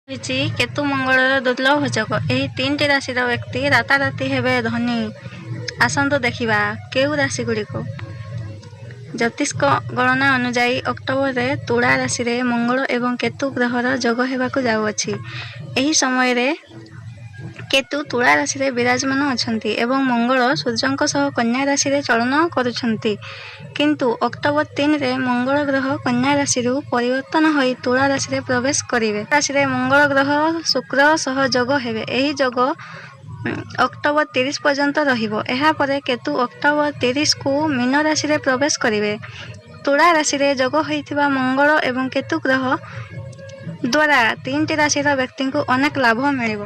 ରହିଛି କେତୁ ମଙ୍ଗଳର ଦୁର୍ଲଭ ଯୋଗ। ଏହି ତିନିଟି ରାଶିର ବ୍ୟକ୍ତି ରାତାରାତି ହେବେ ଧନୀ। ଆସନ୍ତୁ ଦେଖିବା କେଉଁ ରାଶିଗୁଡ଼ିକ। ଜ୍ୟୋତିଷ ଗଣନା ଅନୁଯାୟୀ ଅକ୍ଟୋବରରେ ତୁଳା ରାଶିରେ ମଙ୍ଗଳ ଏବଂ କେତୁ ଗ୍ରହର ଯୋଗ ହେବାକୁ ଯାଉଅଛି। ଏହି ସମୟରେ କେତୁ ତୁଳା ରାଶିରେ ବିରାଜମାନ ଅଛନ୍ତି ଏବଂ ମଙ୍ଗଳ ସୂର୍ଯ୍ୟଙ୍କ ସହ କନ୍ୟା ରାଶିରେ ଚଳନ କରୁଛନ୍ତି। କିନ୍ତୁ ଅକ୍ଟୋବର 3ରେ ମଙ୍ଗଳ ଗ୍ରହ କନ୍ୟା ରାଶିରୁ ପରିବର୍ତ୍ତନ ହୋଇ ତୁଳା ରାଶିରେ ପ୍ରବେଶ କରିବେ। ରାଶିରେ ମଙ୍ଗଳ ଗ୍ରହ ଶୁକ୍ର ସହ ଯୋଗ ହେବେ। ଏହି ଯୋଗ ଅକ୍ଟୋବର 30 ପର୍ଯ୍ୟନ୍ତ ରହିବ। ଏହାପରେ କେତୁ ଅକ୍ଟୋବର 30କୁ ମୀନ ରାଶିରେ ପ୍ରବେଶ କରିବେ। ତୁଳା ରାଶିରେ ଯୋଗ ହୋଇଥିବା ମଙ୍ଗଳ ଏବଂ କେତୁ ଗ୍ରହ ଦ୍ୱାରା ତିନିଟି ରାଶିର ବ୍ୟକ୍ତିଙ୍କୁ ଅନେକ ଲାଭ ମିଳିବ।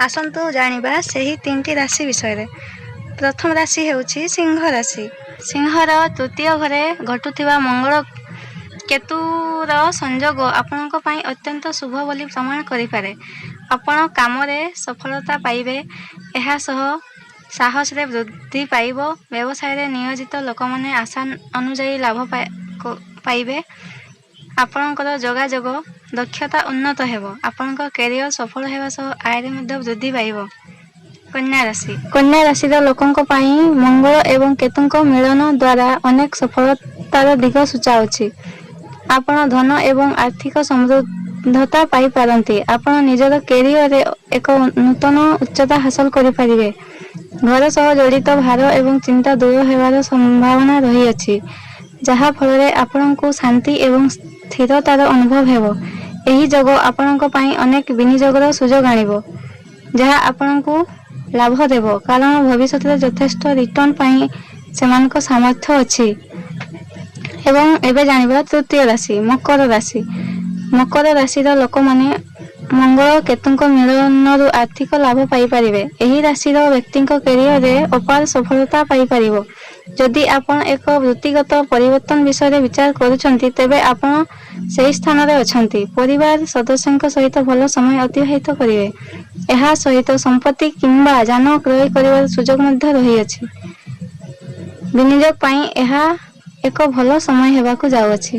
ଆସନ୍ତୁ ଜାଣିବା ସେହି ତିନିଟି ରାଶି ବିଷୟରେ। ପ୍ରଥମ ରାଶି ହେଉଛି ସିଂହ ରାଶି। ସିଂହର ତୃତୀୟ ଘରେ ଘଟୁଥିବା ମଙ୍ଗଳ କେତୁର ସଂଯୋଗ ଆପଣଙ୍କ ପାଇଁ ଅତ୍ୟନ୍ତ ଶୁଭ ବୋଲି ପ୍ରମାଣ କରିପାରେ। ଆପଣ କାମରେ ସଫଳତା ପାଇବେ। ଏହା ସହ ସାହସରେ ବୃଦ୍ଧି ପାଇବ। ବ୍ୟବସାୟରେ ନିୟୋଜିତ ଲୋକମାନେ ଆଶା ଅନୁଯାୟୀ ଲାଭ ପାଇବେ। ଆପଣଙ୍କର ଯୋଗାଯୋଗ ଦକ୍ଷତା ଉନ୍ନତ ହେବ। ଆପଣଙ୍କ କ୍ୟାରିୟର ସଫଳ ହେବା ସହ ଆୟରେ ମଧ୍ୟ ବୃଦ୍ଧି ପାଇବ। କନ୍ୟା ରାଶି। କନ୍ୟା ରାଶିର ଲୋକଙ୍କ ପାଇଁ ମଙ୍ଗଳ ଏବଂ କେତୁଙ୍କ ମିଳନ ଦ୍ୱାରା ଅନେକ ସଫଳତାର ଦିଗ ସୂଚାଉଛି। ଆପଣ ଧନ ଏବଂ ଆର୍ଥିକ ସମୃଦ୍ଧତା ପାଇପାରନ୍ତି। ଆପଣ ନିଜର କ୍ୟାରିୟରରେ ଏକ ନୂତନ ଉଚ୍ଚତା ହାସଲ କରିପାରିବେ। ଘର ସହ ଜଡ଼ିତ ଭାର ଏବଂ ଚିନ୍ତା ଦୂର ହେବାର ସମ୍ଭାବନା ରହିଅଛି, ଯାହା ଫଳରେ ଆପଣଙ୍କୁ ଶାନ୍ତି ଏବଂ ସ୍ଥିରତାର ଅନୁଭବ ହେବ। ଏହି ଯୋଗ ଆପଣଙ୍କ ପାଇଁ ଅନେକ ବିନିଯୋଗର ସୁଯୋଗ ଆଣିବ, ଯାହା ଆପଣଙ୍କୁ ଲାଭ ଦେବ, କାରଣ ଭବିଷ୍ୟତରେ ଯଥେଷ୍ଟ ରିଟର୍ଣ୍ଣ ପାଇଁ ସେମାନଙ୍କ ସାମର୍ଥ୍ୟ ଅଛି। ଏବଂ ଏବେ ଜାଣିବା ତୃତୀୟ ରାଶି, ମକର ରାଶି। ମକର ରାଶିର ଲୋକମାନେ ମଙ୍ଗଳ କେତୁଙ୍କ ମିଳନରୁ ଆର୍ଥିକ ଲାଭ ପାଇପାରିବେ। ଏହି ରାଶିର ବ୍ୟକ୍ତିଙ୍କ କ୍ୟାରିୟରରେ ଅପାର ସଫଳତା ପାଇପାରିବ। ଯଦି ଆପଣ ଏକ ବୃତ୍ତିଗତ ପରିବର୍ତ୍ତନ ବିଷୟରେ ବିଚାର କରୁଛନ୍ତି, ତେବେ ଆପଣ ସେହି ସ୍ଥାନରେ ଅଛନ୍ତି। ପରିବାର ସଦସ୍ୟଙ୍କ ସହିତ ଭଲ ସମୟ ଅତିବାହିତ କରିବେ। ଏହା ସହିତ ସମ୍ପତ୍ତି କିମ୍ବା ଯାନ କ୍ରୟ କରିବାର ସୁଯୋଗ ମଧ୍ୟ ରହିଅଛି। ବିନିଯୋଗ ପାଇଁ ଏହା ଏକ ଭଲ ସମୟ ହେବାକୁ ଯାଉଅଛି।